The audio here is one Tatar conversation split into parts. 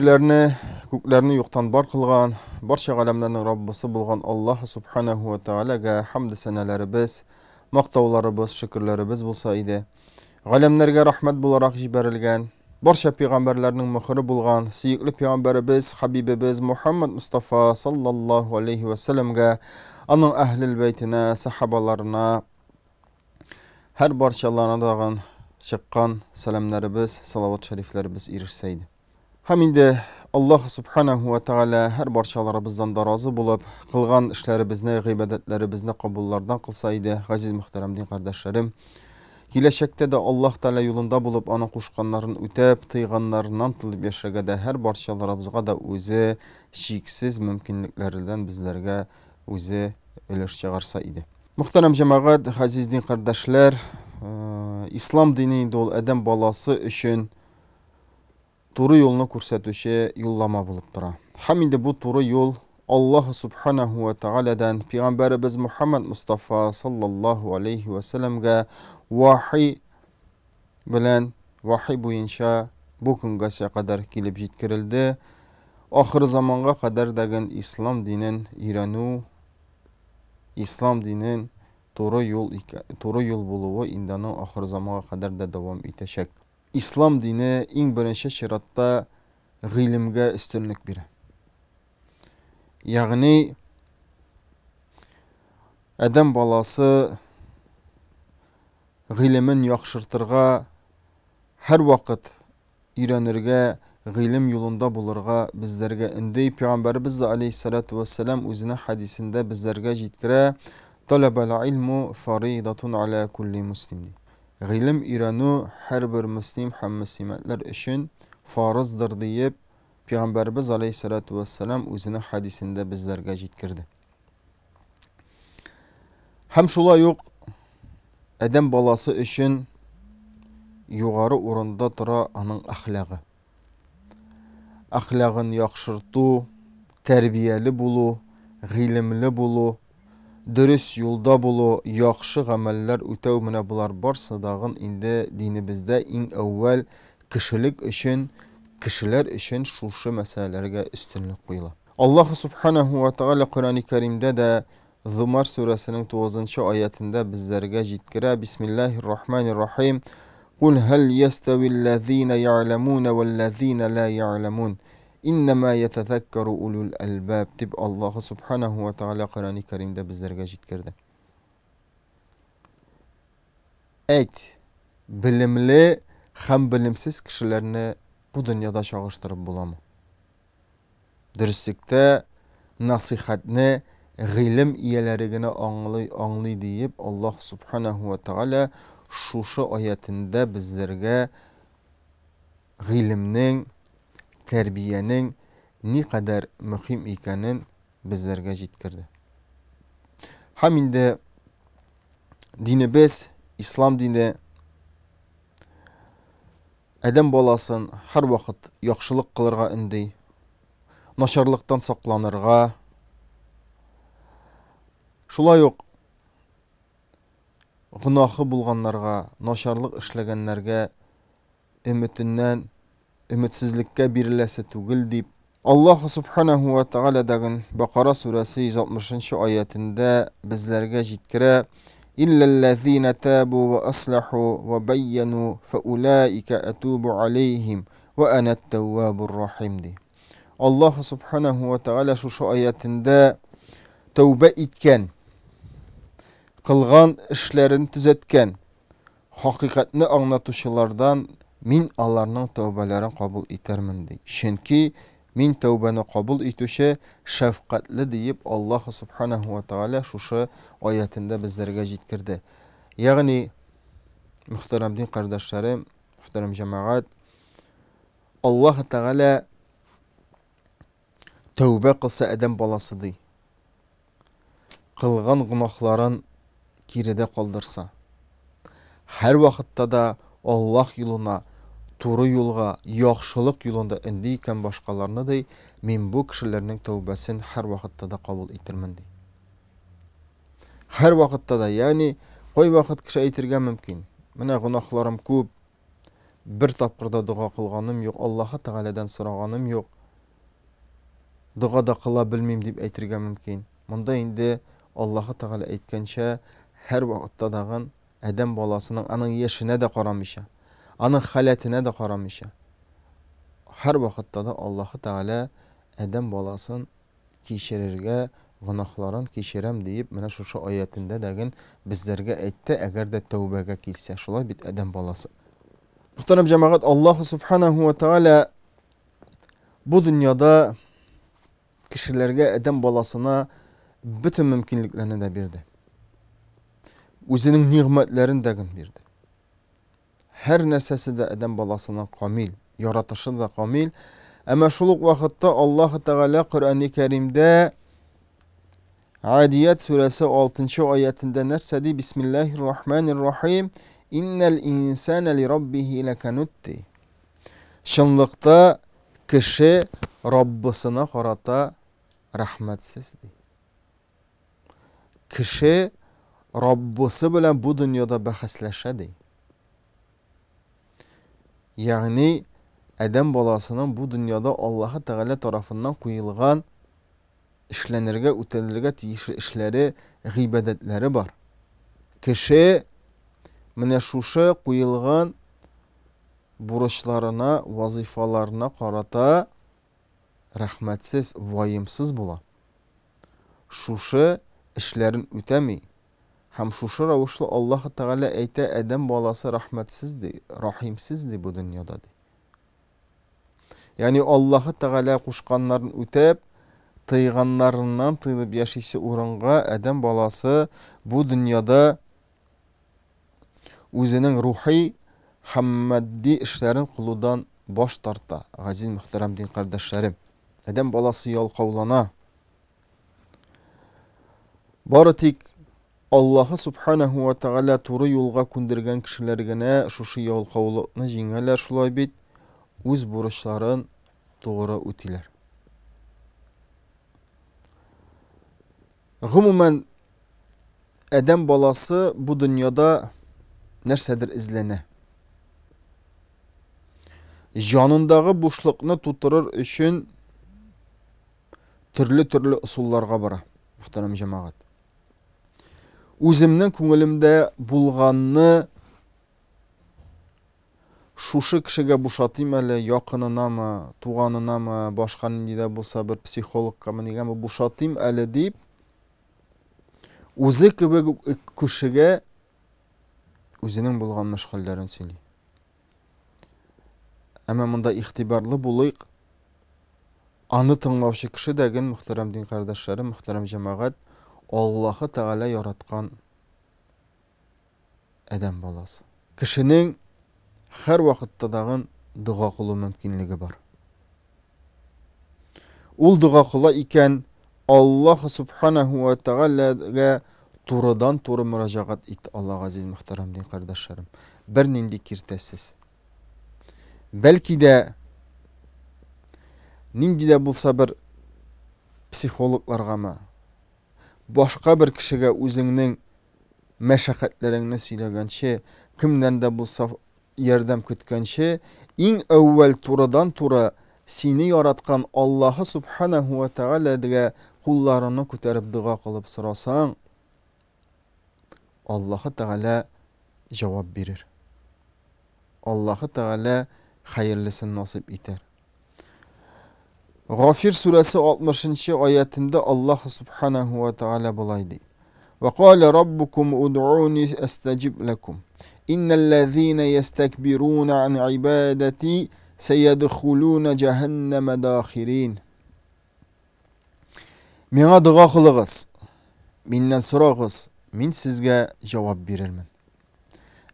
Җирләрне, күкләрне юктан бар кылган, барча галәмнәрнең Раббысы булган Аллаһ субханәһу ва тәгаләгә хәмде сәнәләребез, мактауларыбыз, шөкерләребез булса иде. Галәмнәргә рәхмәт буларак җибәрелгән, барча пәйгамбәрләрнең мөхере булган сөекле пәйгамбәребез, хабибебез Мухаммад Мустафа саллаллаһу алейхи ва сәлләмгә, аның әһлел бәйтенә, сахабаларына, һәр барчаларына тагын чыккан сәламнәребез, салават шәрифләребез ирешсә иде. Һәм инде Аллаһ субханаху ва тәгалә һәр барчаларыбыздан да разы булып, кылган эшләребезне, гыйбадәтләребезне кабуллардан кылса иде, газиз мөхтәрәм дин кардәшләрем. Киләчәктә дә Аллаһ Тәгалә юлында булып, аның кушканнарын үтәп, тыйганнарыннан тылып яшәргә дә һәр барчаларыбызга да үзе чиксез мөмкинлекләрдән безләргә үзе өлеш чыгарса иде. Мөхтәрәм җәмәгать, газиз дин кардәшләр, ислам дине инде ул адәм баласы өчен туры юлны күрсәтүче юллама булып тора. Һәм инде бу туры юл Аллаһ субханаху ва тәгаләдән пәйгамбәребез Мухаммад Мустафа саллаллаһу алейхи ва сәлләмгә вахи белән вахи буенча бу көнгәчә кадәр килеп җиткерелде. Ахыр заманга кадәр дәген ислам динен өйрәнү Ислам динен туры юл туры юл булуы инде аның ахыр заманга кадәр дә дәвам итәчәк. Ислам дине иң беренче чиратта гыйлемгә өстенлек бирә. Ягъни адәм баласы гыйлемен яхшыртырга һәрвакыт өйрәнергә, гыйлем юлында булырга безләргә өнди. Пәйгамбәребез дә алейһиссалату вәссәлам үзенең хәдисендә безләргә җиткерә, Талабал илму фаридатун аля кулли муслим ди. Гыйлем өйрәнү һәрбер мөслим һәм мөслимәтләр өчен фарыздыр диеп, Пәйгамбәребез алейһиссалату вәссәлам үзенең хәдисендә безләргә җиткерде. Һәм шулай ук адәм баласы өчен югары урында тора аның әхлагы. Әхлагын яхшырту, тәрбияле булу, гыйлемле булу, дөрес юлда булу, яхшы гамәлләр үтәү менә болар барсы дагын инде динебездә иң әүвәл кешелек өчен, кешеләр өчен шушы мәсьәләләргә өстенлек куела. Аллаһу субханаху ва тааля Коръәни Кәримдә дә Зумар сүрәсенең 9 аятендә безләргә җиткерә: Бисмиллаһир рахманир рахим. Кул һәл яставиллазина я'ламун валлазина ла я'ламун. Иннама ятазаккару улул албаб дип Аллаһу субханаху ва тааля Коръәни Кәримдә безләргә җиткерде. Әйт, белемле һәм белемсез кешеләрне бу дөньяда чагыштырып буламы? Дөреслектә, насыйхәтне гыйлем ияләре генә аңлый, аңлый диеп, Аллаһ Субханәһү вә Тәгалә шушы аятендә безләргә гыйлемнең, тәрбиянең никадәр мөһим икәнен безләргә җиткерде. Һәм инде динебез, ислам дине Адәм баласын һәрвакыт яхшылык кылырга өнди, начарлыктан сакланырга. Шулай ук гөнаһы булганнарга, начарлык эшләгәннәргә өметеннән өметсезлеккә биреләсе түгел дип, Аллаһ Субханаху ва Тааля дагын Бакара сүрәсе 160 нчы аятендә безләргә җиткерә, Илләлләзина табу ва аслаху ва байяну фаулаика атубу алейхим ва ана ат-таввабур рахим ди. Аллаһ Субханаху ва Тааля шушы аятендә тәүбә иткән, кылган эшләрен төзәткән, Хакыйкатьне аңлатучылардан мин аларның тәүбәләрен кабул итәрмен, ди. Чөнки мин тәүбәне кабул итүче, шәфкатьле, диеп Аллаһы Субханәһү вә Тәгалә шушы аятендә безләргә җиткерде. Ягъни, мөхтәрәм дин кардәшләрем, мөхтәрәм җәмәгать, Аллаһы Тәгалә тәүбә кылса адәм баласы, ди. Кылган гөнаһларын киредә калдырса, һәрвакытта да Аллаһ юлына, туры юлга, яхшылык юлында өнди икән башкаларны, ди, мин бу кешеләрнең тәүбәсен һәрвакытта да кабул итермен, ди. Һәрвакытта да, ягъни кайвакыт кеше әйтергә мөмкин, менә гөнаһларым күп, бер тапкыр да дога кылганым юк, Аллаһы Тәгаләдән сораганым юк. Дога да кыла белмим дип әйтергә мөмкин. Монда инде Аллаһы Тәгалә әйткәнчә, һәрвакытта дагын адәм баласының аның яшенә дә карамыйча, аның халәтенә дә карамыйча, һәрвакытта да Аллаһы Тәгалә адәм баласын кичерергә, гөнаһларын кичерәм диеп, менә шушы аятендә дәген безләргә әйтте, әгәр дә тәүбәгә килсә. Шулай бит адәм баласы. Мөхтәрәм җәмәгать, Аллаһу субханаһу ва тааля бу дөньяда кешеләргә, адәм баласына бөтен мөмкинлекләрне дә бирде. Үзенең нигъмәтләрен дә бирде. Һәр нәрсәсе дә адәм баласына камил, яратышы да камил. Әмма шул ук вакытта Аллаһ Тәгалә Коръәни Кәримдә Адият сүрәсе 6 аятендә нәрсә ди? Бисмиллаһир рахманир рахим. Иннәл инсана ли раббихи лаканут ди. Чынлыкта кеше Раббысына карата рәхмәтсез ди. Кеше Раббысы белән бу дөньяда бәхәсләшә ди. Ягъни адәм баласының бу дөньяда Аллаһы Тәгалә тарафыннан куелган эшләнергә, үтәлергә тиешле эшләре, гыйбадәтләре бар. Кеше менә шушы куелган бурычларына, вазыйфаларына карата рәхмәтсез, ваемсыз була. Шушы эшләрен үтәми. Һәм шушы рәвешле Аллаһ Тәгалә әйтә, адәм баласы рәхмәтсез ди, рахимсез ди бу дөньяда ди. Ягъни Аллаһ Тәгалә кушканнарын үтәп, тыйганнарыннан тыелып яшисе урынга адәм баласы бу дөньяда үзенең рухи һәм матди эшләрен кылудан баш тарта. Газиз мөхтәрәм дин кардәшләрем, адәм баласы ялкаулана. Бары тик Аллаһы Субханаху ва Тәгалә туры юлга күндергән кешеләр генә шушы ялкаулыкны җиңәләр, шулай бит, үз бурычларын тугры үтиләр. Гомумән, адәм баласы бу дөньяда нәрсәдер эзләнә. Җанындагы бушлыкны тутырыр өчен төрле-төрле ысулларга бара, мөхтәрәм җәмәгать. Үземнең күңелемдә булганны шушы кешегә бушатыйм әле, якынынамы, туганынамы, башка нинди дә булса бер психологкамы, нигәме бушатыйм әле дип, үзе кебек үк кешегә үзенең булган мәшгальләрен сөйли. Әмма монда игътибарлы булыйк. Аны тыңлаучы кеше дә ген, мөхтәрәм дин кардәшләре, мөхтәрәм җәмәгать, Аллаһы Тәгалә яраткан адәм баласы. Кешенең һәр вакытта дагын дога кылу мөмкинлеге бар. Ул дога кыла икән, Аллаһ субханаху ва тәгаләгә турыдан-туры мөрәҗәгать ит, Аллаһ газиз мөхтәрәм дин кардәшләрем. Бернинди киртәсез. Бәлки дә нинди дә булса бер психологларгамы, башка бер кешегә үзеңнең мәшәкатьләреңне сөйләгәнче, кемнән дә булса ярдәм көткәнче, иң әүвәл турыдан-туры сине яраткан Аллаһы Субханәһү вә Тәгаләгә кулларыңны күтәреп дога кылып сорасаң, Аллаһы Тәгалә җавап бирер. Аллаһы Тәгалә хәерлесен насыйп итәр. Гафир сүрәсе 60 нчы аятендә Аллаһ Субханаху ва Тааля болай ди. Ва кала раббукум уд'уни астаҗиб лакум. Инналлазина ястакбируна ан ибадати саядхулуна җәһәннәмә дахирин. Миңа дога кылыгыз, миннән сорагыз, мин сезгә җавап бирермен.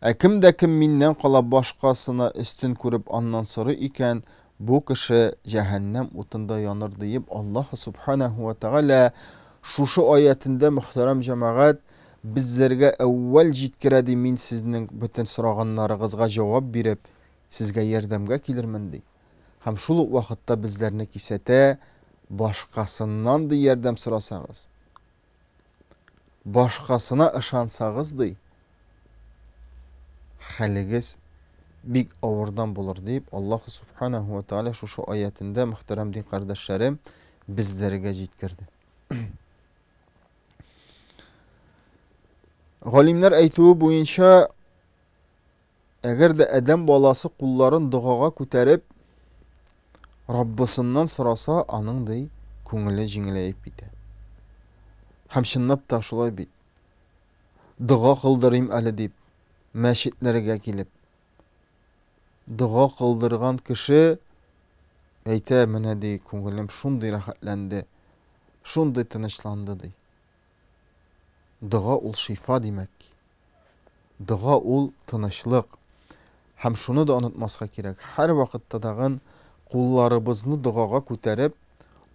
Ә кем дә кем миннән кала башкасына өстен күреп аннан сорый икән, бу кеше җәһәннәм утында яныр, диеп Аллаһ Субханәһү вә Тәгалә шушы аятендә, мөхтәрәм җәмәгать, безләргә әүвәл җиткерә, ди, мин сезнең бөтен сораганнарыгызга җавап биреп, сезгә ярдәмгә килермен, ди. Һәм шул ук вакытта безләрне кисәтә, башкасыннан, ди, ярдәм сорасагыз, Башкасына ышансагыз, ди, хәлегез бик авырдан булыр, дип, Аллаһ Субханаху ва Тааля шушы аятендә, мөхтәрәм дин кардәшләрем, безләргә җиткерде. Галимнәр әйтүе буенча, әгәр дә адәм баласы кулларын догага күтәреп, Раббысыннан сораса, аның ди күңеле җиңеләеп китә. Һәм чынлап та шулай бит. Дога кылдырыйм әле дип, мәчетләргә килеп, дога кылдырган кеше әйтә, менә ди, күңелем шундый рәхәтләнде, шундый тынычланды ди. Дога ул шифа димәк ки. Дога ул тынычлык. Һәм шуны да онытмаска кирәк, һәрвакытта тагын кулларыбызны догага күтәреп,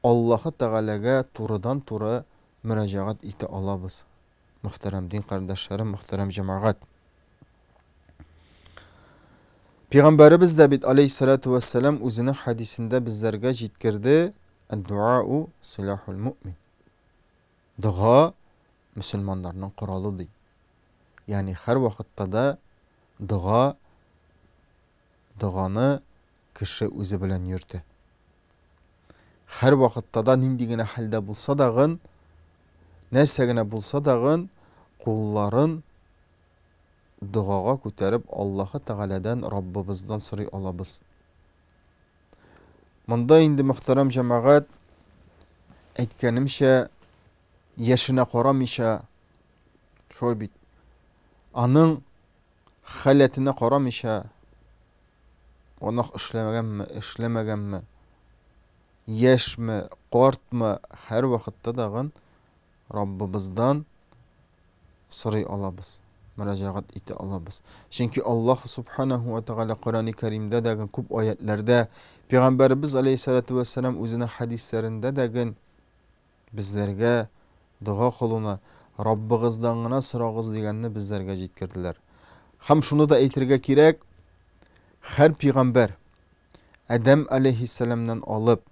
Аллаһы Тәгаләгә турыдан-туры мөрәҗәгать итә алабыз. Мөхтәрәм дин кардәшләрем, мөхтәрәм җәмәгать. Пәйгамбәребез дә бит алейһиссалату вәссәлам үзенең хәдисендә безләргә җиткерде, Әд-дуау силахул муъмин. Дога мөселманнарның коралы ди. Ягъни һәрвакытта да дога доганы кеше үзе белән йөртә. Һәрвакытта да нинди генә хәлдә булса дагын, нәрсә генә булса дагын, кулларын догага күтәреп Аллаһы Тәгаләдән, Раббыбыздан сорый алабыз. Монда инде мөхтәрәм җәмәгать, әйткәнемчә, яшенә карамыйча, шулай бит, аның халәтенә карамыйча, гөнаһ эшләгәнме, эшләмәгәнме, яшьме, картмы, һәрвакытта дагын Раббыбыздан сорый алабыз, мөрәҗәгать итә алабыз. Чөнки Аллаһ субханаһу ва тәгалә Коръәни Кәримдә дә күп аятләрдә, Пәйгамбәребез алейһиссалату вәссәлам үзенең хәдисләрендә дә безләргә дога кылуны, Раббыгыздан гына сорагыз дигәнне безләргә җиткерделәр. Һәм шуны да әйтергә кирәк, һәр пәйгамбәр Адәм алейһиссәламнән алып,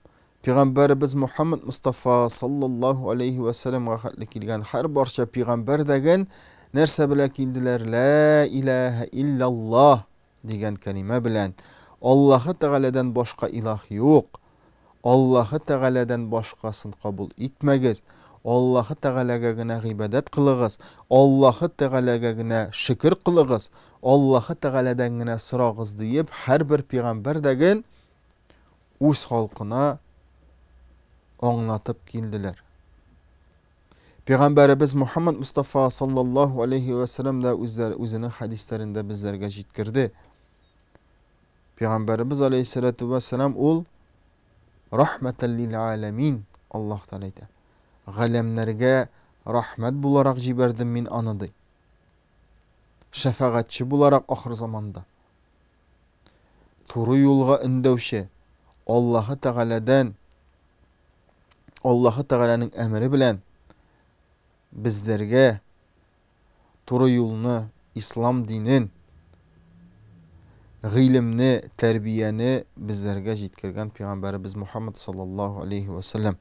пәйгамбәребез Мухаммад Мустафа саллаллаһу алейһи вә сәлламгә хәтле килгән һәр барча пәйгамбәр дәген нәрсә белән килделәр? Лә илаһә илляллаһ дигән кәлимә белән. Аллаһы Тәгаләдән башка илаһ юк. Аллаһы Тәгаләдән башкасын кабул итмәгез. Аллаһы Тәгаләгә генә гыйбадәт кылыгыз. Аллаһы Тәгаләгә генә шөкер кылыгыз. Аллаһы Тәгаләдән генә сорагыз диеп, һәрбер пигамбәр дәген үз халкына аңлатып килделәр. Пигамбәребез Мухаммад Мустафа саллаллаһу алейхи вә сәлләм дә үзләр, үзенең хәдисләрендә безләргә җиткерде. Пигамбәребез алейхиссалату вә сәлам ул рахмәтәл лил аләмин, Аллаһ Тәгалә әйтә. Галәмнәргә рахмәт буларак җибәрдем мин аны ди. Шәфәгатьче буларак ахыр заманда. Туры юлга өндәүче Аллаһы Тәгаләдән Аллаһы Тәгаләнең әмере белән безләргә туры юлны, ислам динен, гыйлемне, тәрбияне безләргә җиткергән пәйгамбәребез Мухаммад саллаллаһу алейхи ва саллям.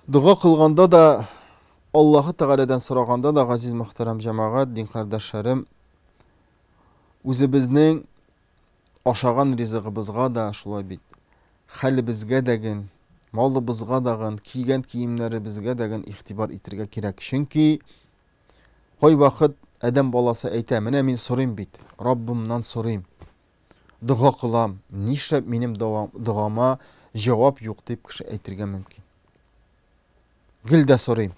Дога кылганда да, Аллаһы Тәгаләдән сораганда да, газиз мөхтәрәм җәмәгать, дин кардәшләрем, үзебезнең ашаган ризыгыбызга да шулай бит, хәлебезгә дәген, малыбызга дагын, кигән киемнәребезгә дәген игътибар итергә кирәк. Чөнки кайвакыт адәм баласы әйтә, менә мин сорыйм бит, Раббымнан сорыйм. Дога кылам, нишләп минем догама җавап юк дип кеше әйтергә мөмкин. Гел дә сорыйм.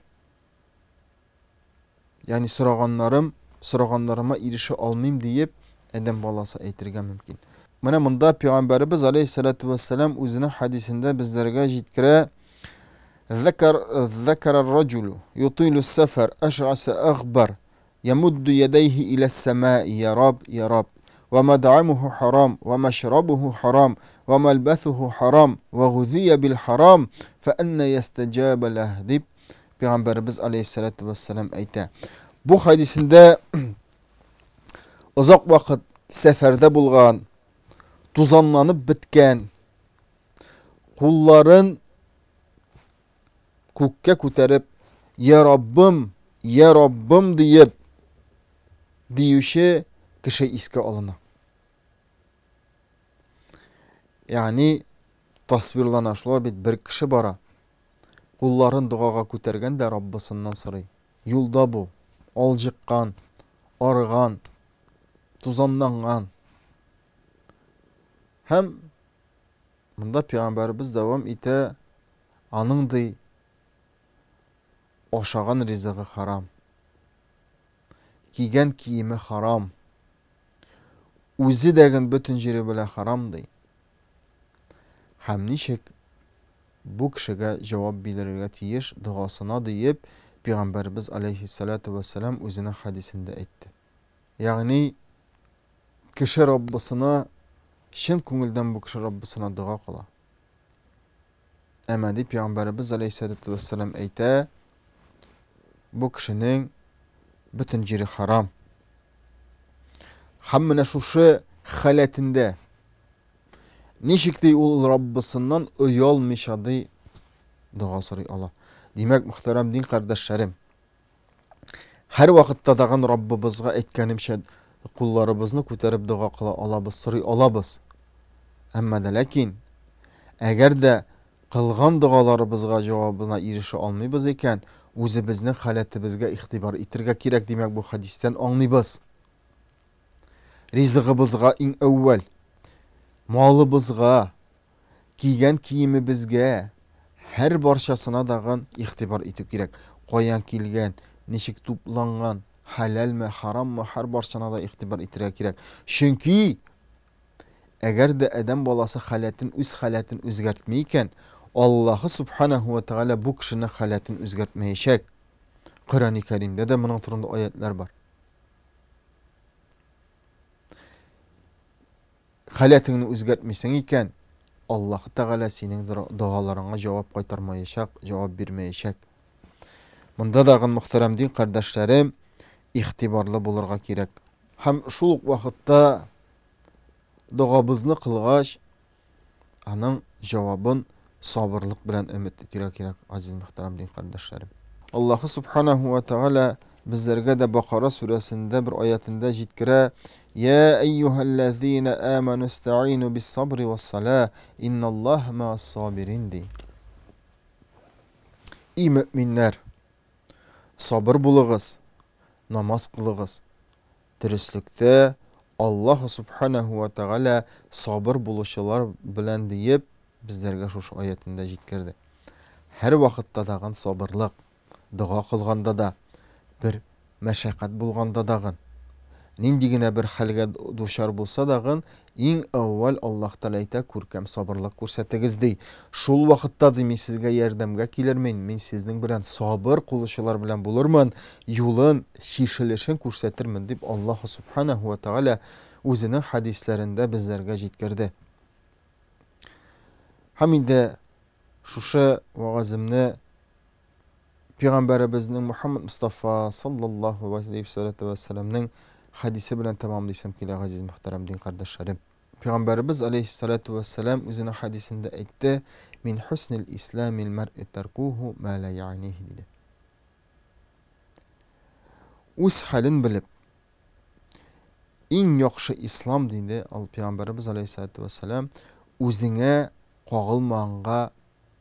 Ягъни сораганнарым, сораганнарыма ирешә алмыйм диеп, адәм баласы әйтергә мөмкин. Менә монда пәйгамбәребез алейһиссалату вассалам үзенең хәдисендә безләргә җиткерә: Закар закара раджулу ютилу сафар аш'аса агбар يمد يديه إلى السماء يا رب يا رب ومدعمه حرام ومشربه حرام وملبثه حرام وغذي بالحرام فأن يستجاب له дип Пәйгамбәребез алейхиссалату вассалам әйтә. Бу хәдисендә озак вакыт сәфәрдә булган, тузанланып беткән, кулларын күккә күтәреп, Я Раббым, я Раббым диеп диюче кеше искә алына. Ягъни тасвирлана, шулай бит, бер кеше бара, кулларын догага күтәргән дә Раббысыннан сорый. Юлда бу, алҗыккан, арыган, тузанланган. Һәм монда пәйгамбәребез дәвам итә, аның ди ашаган ризыгы харам, кигән киеме харам, үзе дәген бөтен җире белән харам ди. Һәм ничек бу кешегә җавап бирергә тиеш догасына диеп, пәйгамбәребез алейһиссалату вәссәлам үзенең хәдисендә әйтте. Ягъни кеше Раббысына чын күңелдән бу кеше Раббысына дога кыла. Әмма дип пәйгамбәребез алейһиссалату вәссәлам әйтә, бу кешенең бөтен җире харам. Һәм менә шушы халәтендә ничек ди ул Раббысыннан оялмыйча ди дога сорый ала. Димәк, мөхтәрәм дин кардәшләрем, һәр вакытта тагын Раббыбызга әйткәнемчә кулларыбызны күтәреп дога кыла алабыз, сорый алабыз. Әмма дә ләкин әгәр дә кылган догаларыбызга җавабына ирешә алмыйбыз икән, үзебезнең халәтебезгә игътибар итергә кирәк, димәк, бу хәдистән аңлыйбыз. Ризыгыбызга иң әүвәл, малыбызга, кигән киемебезгә, һәр барчасына дагын игътибар итү кирәк. Каян килгән, ничек тупланган, хәләлме, хараммы, һәр барчана да игътибар итәргә кирәк. Чөнки әгәр дә адәм баласы халәтен, үз халәтен үзгәртми икән, Аллаһы субханаһу ва тааля бу кешенең халәтен үзгәртмәячәк. Коръәни Кәримдә дә моның турында аятлар бар. Халәтеңне үзгәртмисең икән, Аллаһы Тәгалә синең догаларыңа җавап кайтармаячак, җавап бирмәячәк. Монда дагын, мөхтәрәм дин кардәшләрем, игътибарлы булырга кирәк. Һәм шул ук вакытта догабызны кылгач, аның җавабын сабырлык белән өмет итәргә кирәк, газиз мөхтәрәм дин кардәшләрем. Аллаһы субханаһу ва тәгалә безләргә дә Бакара сүрәсендә бер аятендә җиткерә: "Я әйюһәлләзина аману истаину бис-сабри вас-сала, инналлаһа ма'ас-сабирин" ди. И мөэминнәр, сабыр булыгыз, намаз кылыгыз. Дөреслектә, Аллаһу субханаһу ва тәгалә сабыр булучылар белән диеп, безләргә шушы аятендә җиткерде. Һәрвакытта тагын сабырлык, дога кылганда да, бер мәшәкать булганда дагын, нинди генә бер хәлгә дучар булса дагын, иң әүвәл Аллаһ Тәгалә әйтә, күркәм сабырлык күрсәтегез, ди. Шул вакытта, ди, мин сезгә ярдәмгә килермен, мин сезнең белән сабыр кылучылар белән булырмын, юлын, чишелешен күрсәтермен, дип Аллаһу Субханаһу ва Тәгалә үзенең хәдисләрендә безләргә җиткерде. Һәм инде шушы вәгаземне Пәйгамбәребезнең Мухаммад Мустафа саллаллаһу алейһи вә сәлләмнең хәдисе белән тәмамлыйсым килә, газиз мөхтәрәм дин кардәшләрем. Пәйгамбәребез алейһиссалату вәссәлам үзенең хәдисендә әйтте: "Мин хуснил исламил мәр'и таркуху ма ла я'нихи" диде. Үз хәлен белеп, иң яхшы ислам диде ал пәйгамбәребез алейһиссалату вәссәлам, үзеңә кагылмаганга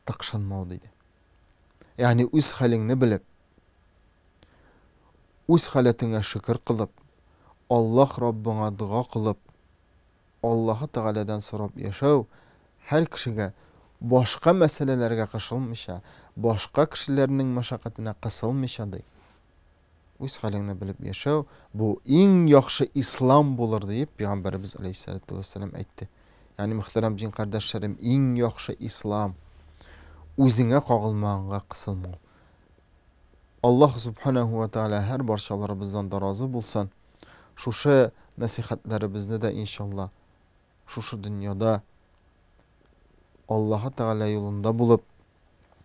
тыкшынмау диде. Ягъни үз хәлеңне белеп, үз халәтеңә шөкер кылып, Аллаһ Раббыңа дога кылып, Аллаһы Тәгаләдән сорап яшәү һәр кешегә башка мәсьәләләргә кышылмыйча, башка кешеләрнең мәшәкатенә кысылмыйча ди. Үз хәлеңне белеп яшәү бу иң яхшы ислам булыр диеп пәйгамбәребез алейһиссалату вәссәлам әйтте. Ягъни мөхтәрәм дин кардәшләрем, иң яхшы ислам үзеңә кагылмаганга кысылмау. Аллаһ субханаху ва тааля һәр барчаларыбыздан да разый булсын. Шушы нәсихәтләребезне дә иншалла шушы дөньяда Аллаһы Тәгалә юлында булып,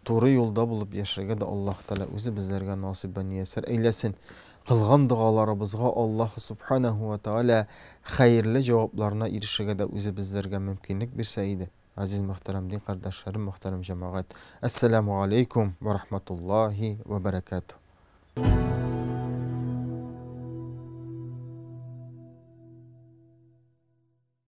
туры юлда булып яшәргә дә Аллаһ Тәгалә үзе безләргә насыйп вә мияссәр әйләсен. Кылган догаларыбызга Аллаһ Субханаһу ва Тәгалә хәерле җавапларына ирешергә дә үзе безләргә мөмкинлек бирсә иде. Газиз мөхтәрәм дин кардәшләрем, мөхтәрәм җәмәгать. Әссәламү алейкум ва рахматуллаһи ва бәрәкәтүһ.